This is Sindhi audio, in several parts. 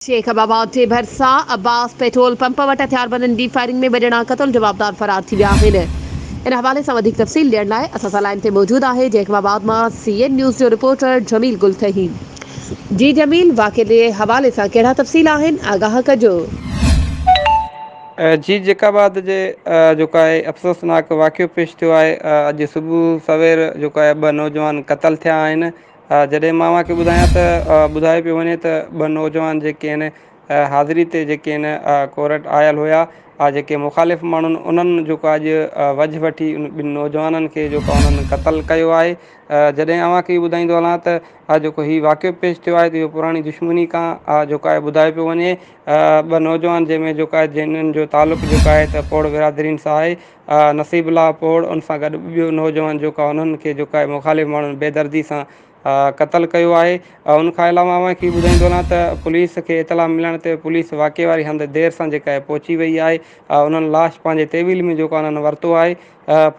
شيخ آباد جي ڀرسان عباس پيٽرول پمپ وٽ هٿياربندن جي فائرنگ ۾ ٻه ڄڻا قتل، جوابدار فرار ٿي ويا آهن. ان حوالي سان وڌيڪ تفصيل ڏيڻ لاء اسان سان لائين تي موجود آهي جيڪب آباد مان سي اين نيوز جو رپورٽر جميل گل ٿهيم. جي جميل واقعي جي حوالي سان ڪهڙا تفصيل آهن آگاهه ڪجو. جي جيڪب آباد جي جيڪو آهي افسوسناڪ واقعو پيش ٿيو آهي اڄ صبح سوير جيڪو آهي ٻه نوجوان قتل ٿيا آهن جڏهن مان اوهان کي ٻڌايان ته ٻڌايو پيو وڃي ته ٻه نوجوان جيڪي آهن حاضري تي جيڪي آهن ڪورٽ آيل هيا جيڪي مخالف ماڻهن انهن جيڪو اڄ وجهه وٺي ان ٻن نوجوانن کي جيڪو انهن قتل ڪيو آهي جڏهن اوهان کي ٻڌائيندو هلان ته جيڪو هي واقعو پيش ٿيو آهي ته اهو پراڻي دشمني کان جيڪو آهي ٻڌايو پيو وڃي ٻه نوجوان جنهن ۾ جيڪو آهي جنهن جو تعلق جيڪو آهي ته پوڙ برادرين سان آهي نصيب الله پوڙ ان سان گڏ ٻيو نوجوان جيڪو آهي انهن کي جيڪو آهي مخالف ماڻهن بيدردي سان قتل ڪيو آهي ان کان علاوه اوهان کي ٻڌائيندو هلان ته پوليس کي اطلاع ملڻ تي پوليس واقعي واري هنڌ دير سان جيڪا آهي پهچي وئي آهي انهن لاش پنهنجي تحويل ۾ جيڪو انهن ورتو آهي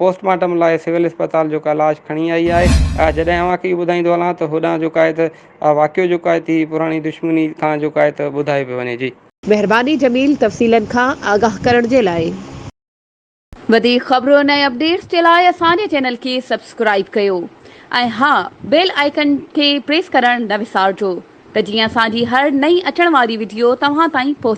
پوسٽ مارٽم لاء سول اسپتال جيڪا لاش کڻي آئي آهي جڏهن اوهان کي ٻڌائيندو هلان ته هوڏانهن جيڪو آهي ته واقعو جيڪو آهي ته پراڻي دشمني کان جيڪو آهي ته ٻڌايو پيو وڃي جي. مهرباني جميل تفصيلن کان آگاهه ڪرڻ جي لاء. وڌيڪ خبرن ۽ اپڊيٽس جي لاء اسان جي چينل کي سبسڪرائيب ڪيو ۽ ها بيل آئيڪن کي پريس ڪرڻ نه وسارجو ته جيئن اسان جي هر نئين اچڻ واري وڊيو توهان تائين پهچي.